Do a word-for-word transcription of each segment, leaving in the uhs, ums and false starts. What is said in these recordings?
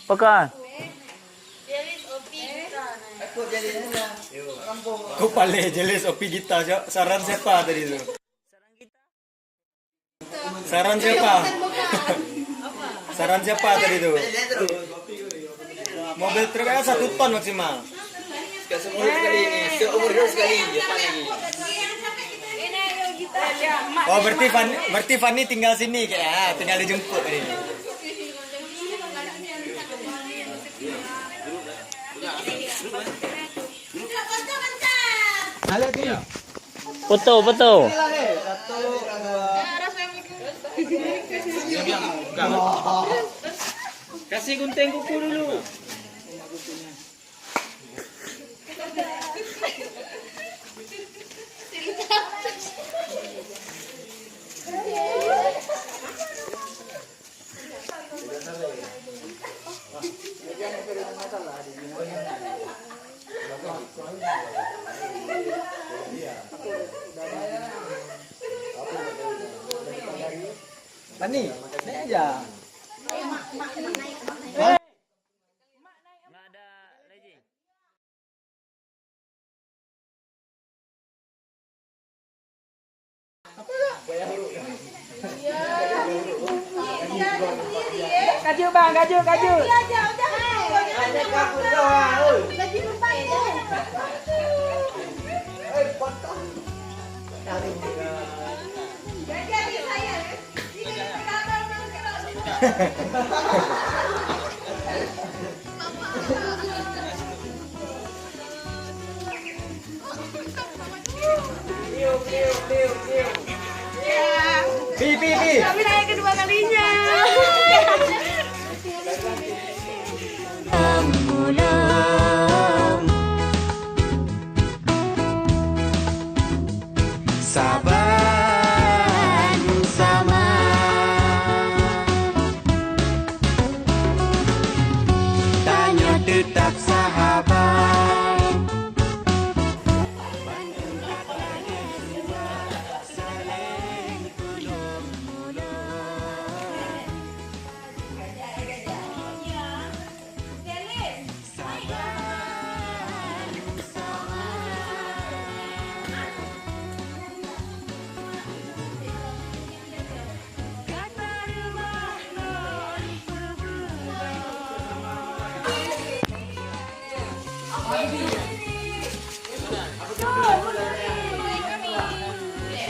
Pakon? Kok palé jeuleh Opi Gita, cok? Saran siapa tadi tu? Saran siapa? Saran siapa tadi tu? Mobil truk kan satu ton maksimal. Seumur hidup sekali ini, seumur hidup sekali, ya, Pak, ini. Oh, berarti Fan-, berarti Fani tinggal sini, kayak, ah, tinggal dijemput tadi. Halo, Ti. Foto, foto. Satu, dua. Kasih gunting kuku dulu. Ani, naik aja. Nggak ada lagi. Kaju, Bang, kaju, kaju. Pi, pi, pi. Kami naik kedua kalinya. Saban sama, tanyoe teutap sahabat.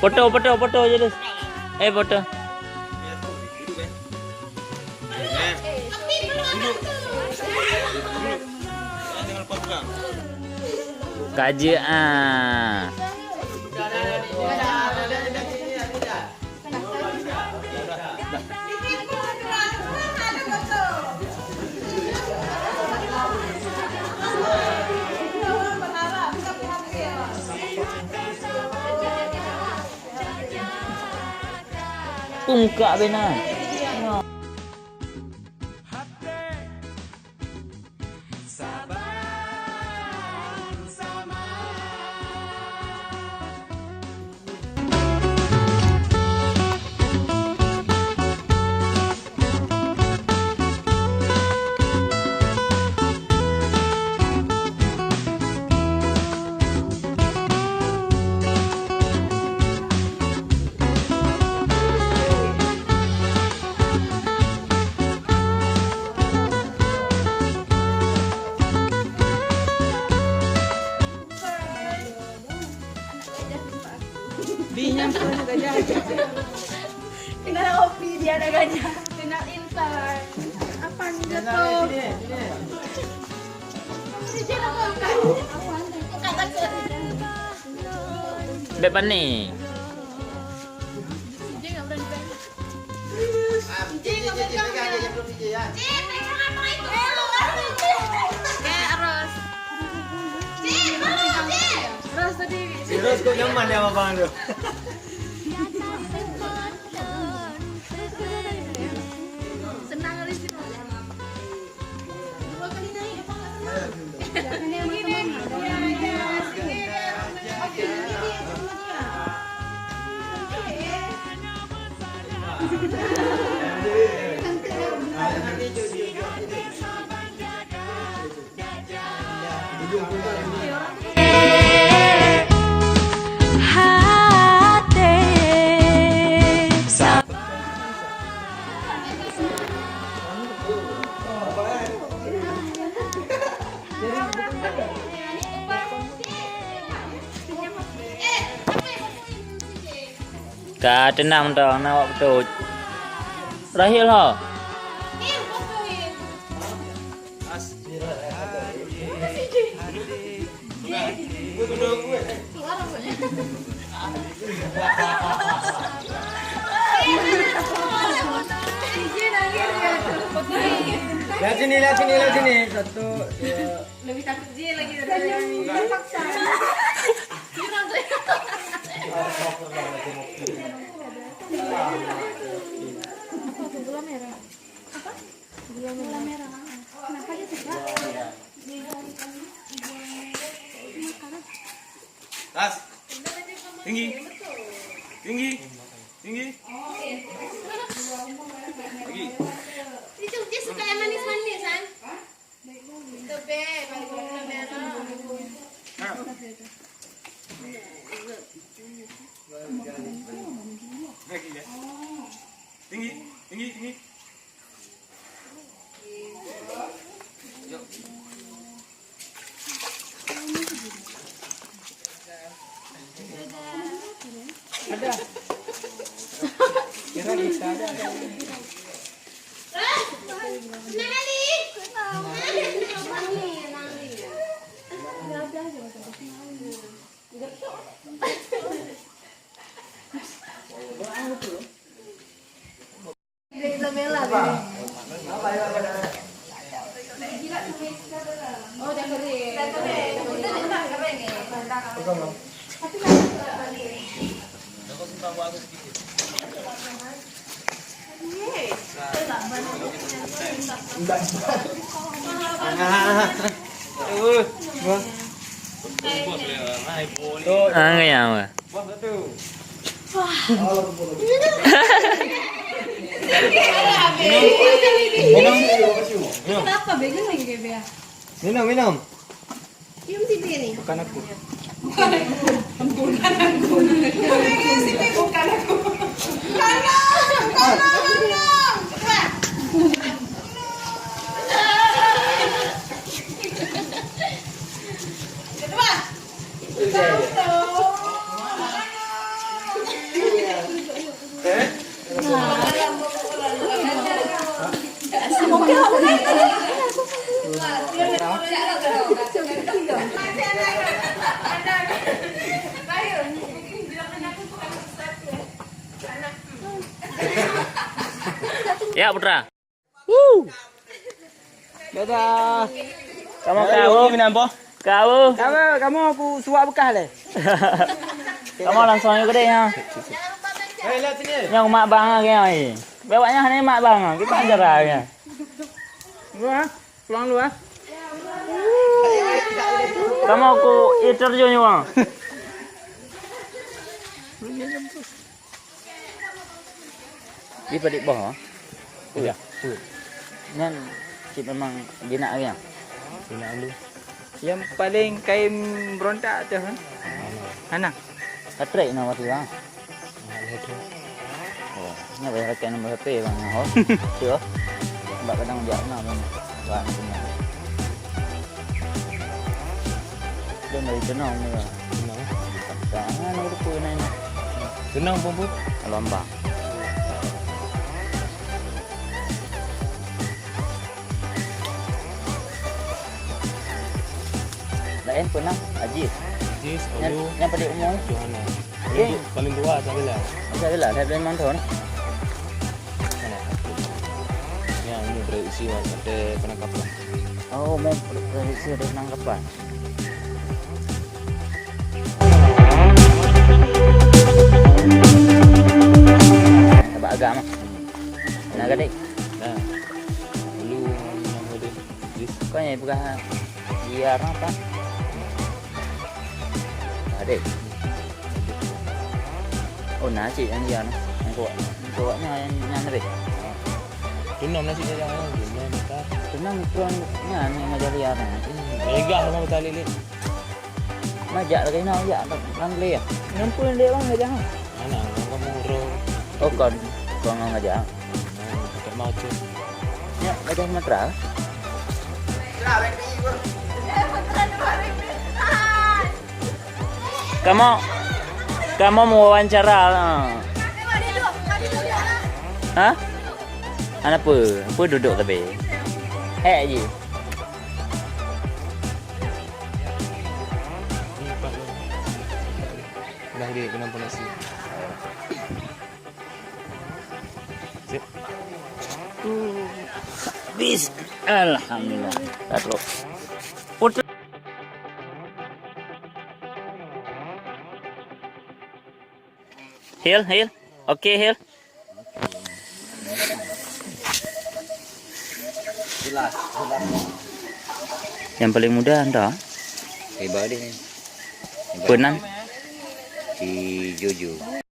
Foto, foto, foto je deh. Eh, foto. Ka jeuet, ah. Pungkak bena. Di nyang pun gajah. Kenal Opi, dia ada gajah. Kenal insan. Apa ni jatuh? Beb pané. Si Ros kok nyaman ya abang tu. Senang kali si Ros. Ka teunang mantong, na awak beutôi. Rahil ho. Lihat sini, lihat sini, lihat sini. Satu, dua. Lebih takut dia lagi daripada kami. Terpaksa. Gula merah. Apa? Gula merah. Kenapa dia suka? Makanan. Tas. Tinggi. Tinggi. Tinggi. Tinggi. Itu dia suka yang manis-manis, kan? Itu be, baru gula merah. Lagi ya. Tinggi, tinggi, tinggi. Ada. Kira kita ada. Ah, kaya apa? Minum. Minum. Minum. Minum, minum. Cium sini ni. Bukan aku. Bukan aku. Bukan aku. Bukan aku. Tolong, tolong, tolong. Cepat. Cepat. Ya, Putra. Dadah. Kamu kau minang boh. Kau. Kamu, kamu aku suap bekah leh. Kamu langsung aja gede ya. Hei, lihat sini. Yang mak bang lagi ya. Bawaknya hanya mak bang. Kita ajar ya. Gua pulang dulu ah. Kamu aku iter jo nyawa. Di padit boh, ah? Iya. Nyan cit memang jinak lagi, ah? Jinak dulu. Yang paling kain berontak tu, kan? Hana. Hana. Hatrik nama tu, ah? Oh, ni bayar rakyat nombor H P bang, oh. Tu, oh. Sebab kadang jak na bang. Bang, sini. Dia dari Jenong ni, bang. Jenong, eh? Jangan lupa ni. Jenong pun, pun? Lambang. Laén peunah Ajis. Ajis, Nyan, Olu, nyan padit umur? Johana. Eh. Paling dua, paling dua Sabila. Sabila, dah lima tahun. Mana? Yang ini prediksi masa penangkapan. Oh, mau prediksi dari penangkapan. Sabab agam. Nah, gadai. Nah. Olu nama dia. Kau yang pegang liar apa? Ada. Oh, na cit yang liar. Yang kuat. Yang kuatnya yang, yang lebih. Tunam nasi dia jangan. Tunam kan. Tunam tuan nyan yang ajar liar. Hmm, megah sama betul lele. Majak lagi na majak. Nang beli ya. Nampu yang dia bang ajar. Mana? Orang kamu roh. Oh, kon. Kon nang ajar. Pakai mau tu. Ya, Gajah Sumatera. Kamu, kamu mewawancara, ah. Ha? Hana peue, peue dudoe tapi. Hék jih. Dah dia kena nasi. Sip. Bis. Alhamdulillah. Dah trok. Put-, Hil, Hil. Oke, Hil. Yang paling muda anda? Hebat dia ni. Hebat. Penan? Si Jojo.